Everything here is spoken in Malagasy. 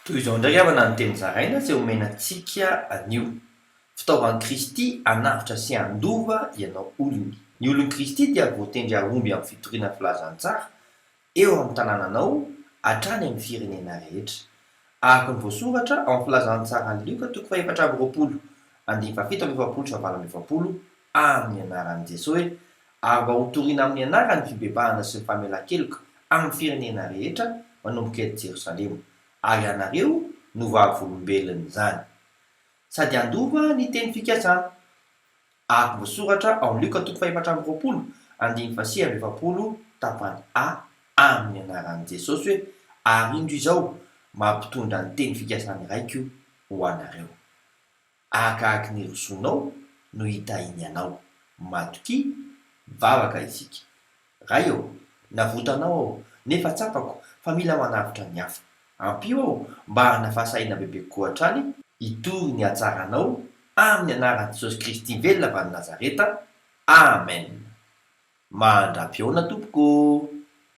Toy izao indray havana ny teny zaraina izay omena antsika anio. Fitaovan'i Kristy hanavotra sy handova ianao olony. Ny olon'i Kristy dia voatendry hahomby amin'ny fitoriana ny filazantsara eo amin'ny tanànanao hatrany amin'ny firenena rehetra. Araka ny voasoratra ao amin'ny filazantsaran'i Lioka toko fahefatra amby 20 andininy fahafito amby 40 sy fahavalo amby 40 amin'ny anaran'i Jesoa hoe Ary mba hotorina amin'ny anarany ny fibebahana sy ny famelan-keloka amin'ny firenena rehetra manomboka eto Jerosalema, ary ianareo no vavolombelon'izany. Sady handova ny teny fikasana. Araka voasoratra ao amin'ny Lioka toko fahefatra amby 20, andininy fahasivy amby 40, tapany A, amin'ny anaran'i Jesosy hoe, Ary indro izao, mampitondra ny teny fikasan'ny Raiko ho anareo. Ahakahaky ny rosoanao no hitahiany anao. Matokia, mivavaka isika. Ray ô, navotanao aho, nefa tsapako fa mila manavotra ny hafa. Ampio aho mba hanana fahasahiana bebe kokoa hatrany hitory ny hatsaranao, amin'ny anaran'i Jesosy Kristy velona avy any Nazareta. Amen. Mandra-pihaona tompoko ô!